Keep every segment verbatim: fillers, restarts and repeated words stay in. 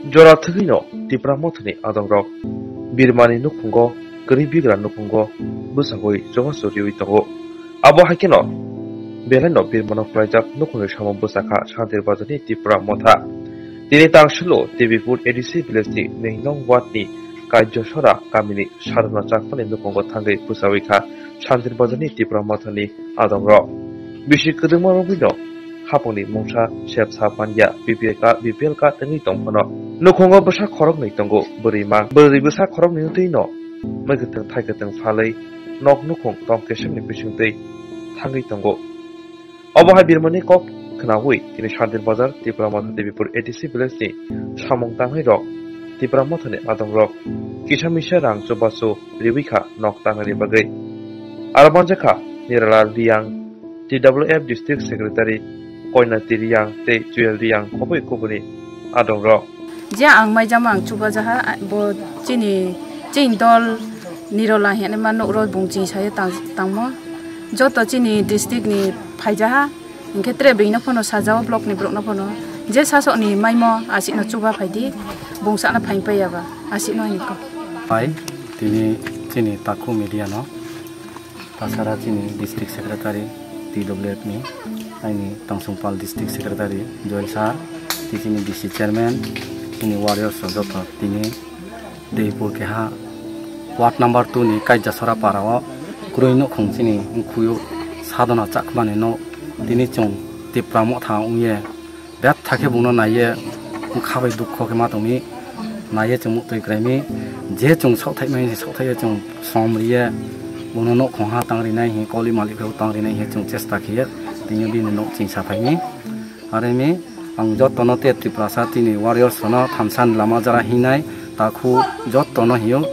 Jora thwgwino Tipra Mothani adongrok Birmani nukhungo kwrwi bigra nukhungo bwsagwi chubachu riwi tongo. Abo hai kheno belaino Birmano kwlaijak nukhungni samung bwsakha Shantir Bazarni Tipra Motha. Tini tangsulo Debipur A D C village ni nwi nong ward ni Kaijosora kamini Sadhana Chakmani nukhungo thangwi bwsawi kha Shantir Bazarni Tipra Mothani adongrok. Bisi kwdwma rwgwino hapungni mungsa sep sa panya B P L card, B P L card wngwi tong phano. Nukhungo bwsa khoroknwi tongo, bwrwi mang. Bwrwi bwsa khoroknwi wngtwino mai kwthwng thai kwthwng phalwi nok nukhung tong kesemni bisingtwi thangwi tongo. Obo hai Birmani kok khnaui tini Shantir Bazar, Tipra Motha Debipur A D C village ni samung tangnai rok Tipra Mothani adongrok kisa misa rang chubachu riwi kha nok tangnani bagwi. Aro manjakha Nirala Riang, T W F District Secretary Koinati Riang tei Jewel Riang khoboi kubuni adongrok. Je ang maijama ang chubajaha, bo chini, chini dol Nirola hinwi ma nukro bung chini sayo tang-, tangmo. Joto chini district ni phaijaha, hinkhe tre bini phano sajao block ni borok no phano. Je sasok ni maimo asik no chuba phaidi, bung sana phain paiya ba, asik no hinko. Pai, tini chini takhu media no. Tasara chini district secretary T W F ni, aini Tangsongpal district secretary Joel sir, tei chini D C chairman, chini warriors rok joto tini Debipur keha ward number two ni Kaijasora para o kwrwi nukhung chini wngkhuyu Sadhana Chakmani no tini chwng Tipra Motha wngye. Betha khe bungno naiye wngkha bai dukho khe ma tongmi, naiye chwng muktwi kwraimi, je chwng saohthaimani saohthaio chwng som riye, bungno nok khongha tang rinai hi, koli malik phai tang rinai hi chwng chesta khiye, tini bini nok chingsa phaimi. Aremi ang jotono te Tiprasa tini warriors no thamsani lama jara hinai, takhu jotono hiyo.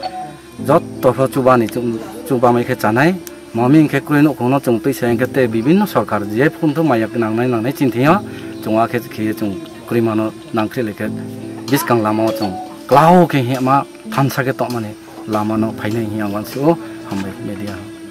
Jotto pho chubani chum-, chubamai khe chanai. Mami hinkhe kwrwi nukhungno chwng twi se hinkhe tei bibinno sorkar je phuntu maya nangnai nangnai chini thwio chwng a khe khiye chwng kwrwi mano nangkhe lekhe bwskang lamao chwng klau khe hima thansa khe tongmani lamano phainai hiya wansio hambai media.